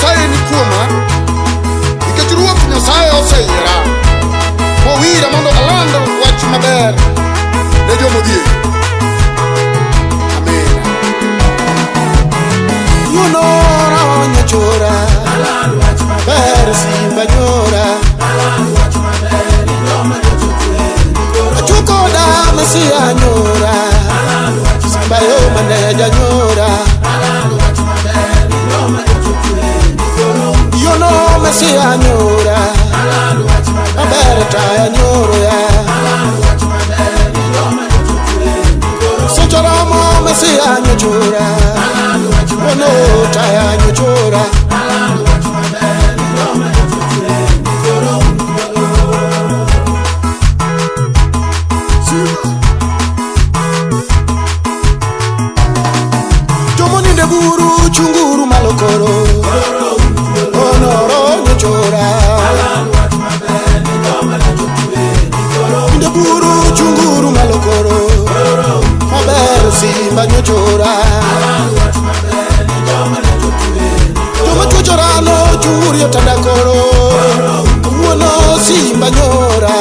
Nyasaye ni kuoma, nikech Ruoth Nyasaye oseyiera, mowira mondo aland wach maber ne jomodhier. Amen. Yunora onyochora ber simba nyora Achuko da mesia nyora Simba yo maneja nyora Yono mesia nyora Aber taya nyoro ya Sochoromo mesia nyochora Ono taya nyochora Jomoninde buru chunguru malokoro Onoro nyochora Inde buru chunguru malokoro Maber simba nyochora Joma chuchorano chunguru yotanda koro Kawuono simba nyora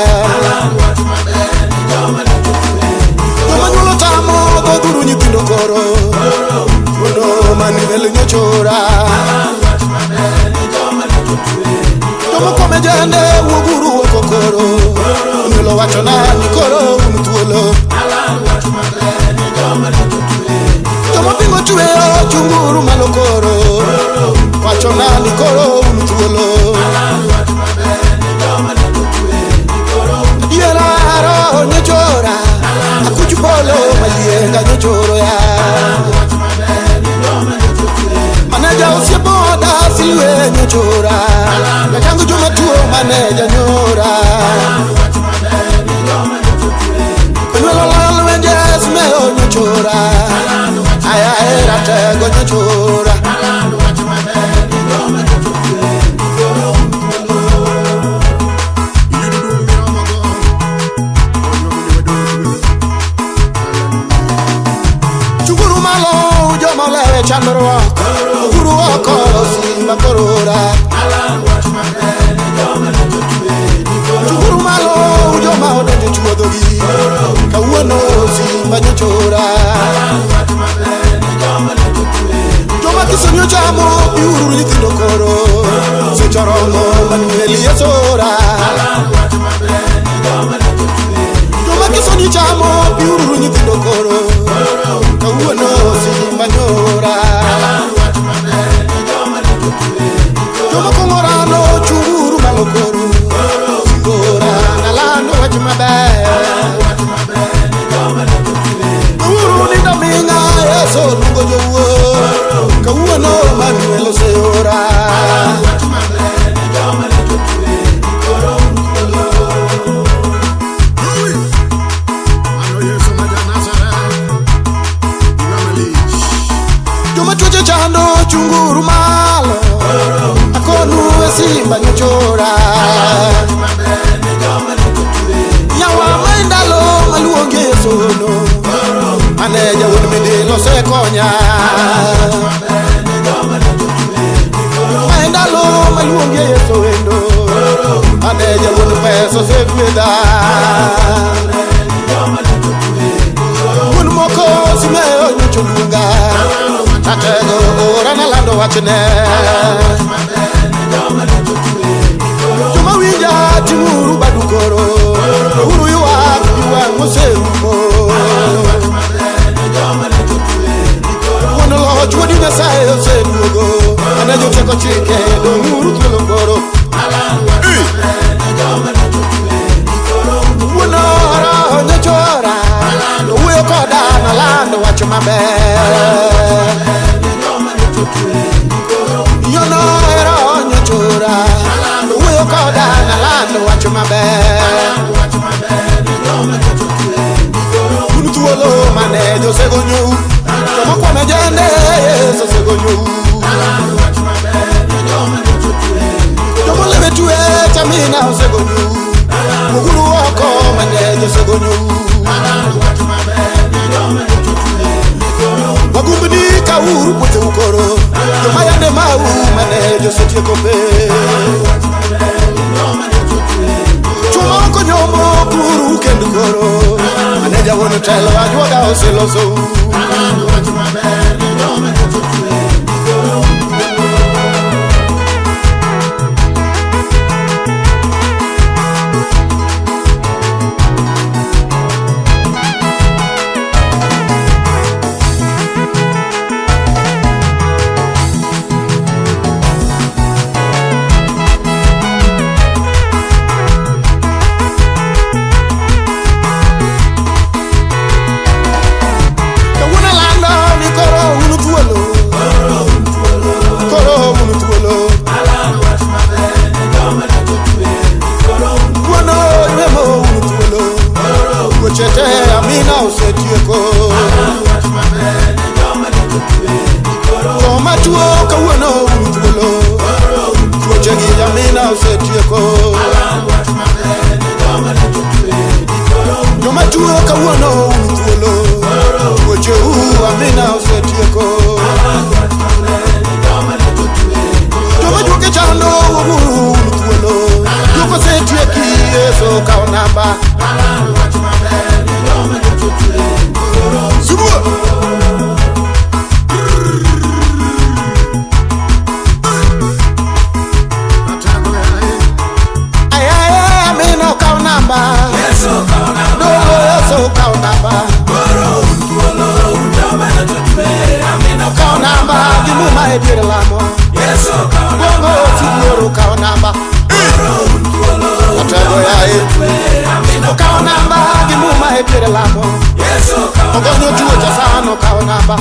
Joma nyuolo tamo dhodhuru nyithindo koro Wuono Manuel nyochora Joma kome jende wuoguru oko koro Onyuolo wachona ni koro un thuolo Joma pingo tweyo chunguru malo koro Wachona ni koro un thuolo Adiera roho nyochora Akuch polo mayienga nyochoro ya Maneja osiepo oda silwe nyochora Jachango joma tuo maneja nyora Onyuolo lal wenje smeo nyochora Aya era tego nyochora Chunguru malo joma olewe chandruok Uguru oko simba korora Chunguru malo joma odonjo chuodhogi Kawuono simba nyochora Joma kisonyo chamo biuru nyithindo koro Sechoromo Manuel Yesora Joma kisonyo chamo biuru nyithindo koro Kawuono simba nyora Joma kong'orano chunguru malo koro Singora nalando wach maber Uru nindo ming'a Yesu luongo jowuoth Kawuono Manuel oseora Mano Yesu ma ja-Nazareth, ng'ama lich. Joma tuoche chando chunguru malo Akonu e simba nyochora Yawa ma e ndalo maluongi Yesu no Maneja wuon midilo osekonya Ma e ndalo maluongi Yesu endo Maneja wuon pesa osegwedha Wuon moko Simeo nyocha oluonga Tatego ora nalando wachne Joma winja ting'uru badu koro Uru ywak ywak moserumo Wuon loch wuod Nyasaye oseduogo Ane joteko chike dong'uru thuolo koro Wuon oro nyochora Owuoyo koda nalando wach maber Yono ero nyochora Owuoyo koda nalando wach maber Un thuolo mane josegonyou Joma kwame jende Yesu osegonyou Joma olewe twe chamina osegonyou Uguru oko mane josegonyou Wagumbni kauru puotheu koro Joma yande mau mane oselosou. Alando wach maber ne joma nyocha otwe ni koro un thuolo. Kawuono alando ni koro un thuolo. Koro un thuolo. Koro un thuolo. Alando wach maber ne joma nyocha otwe ni koro un thuolo. Wuono remo un thuolo. Koro un Tuoche te amina osetieko. Alando wach maber ne joma nyocha otwe ni koro un Joma tuo kawuono un thuolo. Koro un Tuoche gi amina osetieko. Alando wach maber ne joma nyocha otwe ni koro un Joma tuo kawuono un thuolo. Tuoche u amina osetieko. Alando wach maber ne joma nyocha otwe ni koro Joma juoke chando wuoguru un thuolo. Juok osetieki Yesu kawo namba. Alando wach maber ne joma nyocha otwe ni koro un Subua. Ay, ay, ay, amina okawo namba. Yesu okawo namba. Dogo Yesu okawo namba. Koro un thuolo un joma nyocha otwe amina Okawo okawo namba gi muma e dier lamo. Yesu okawo namba. Bongo sibuor okawo namba. Koro un thuolo un Atego joma yaye. nyocha otwe amina Okawo okawo namba gi muma e dier lamo. Yesu okawo Ogonyo namba. tuoche san okawo namba.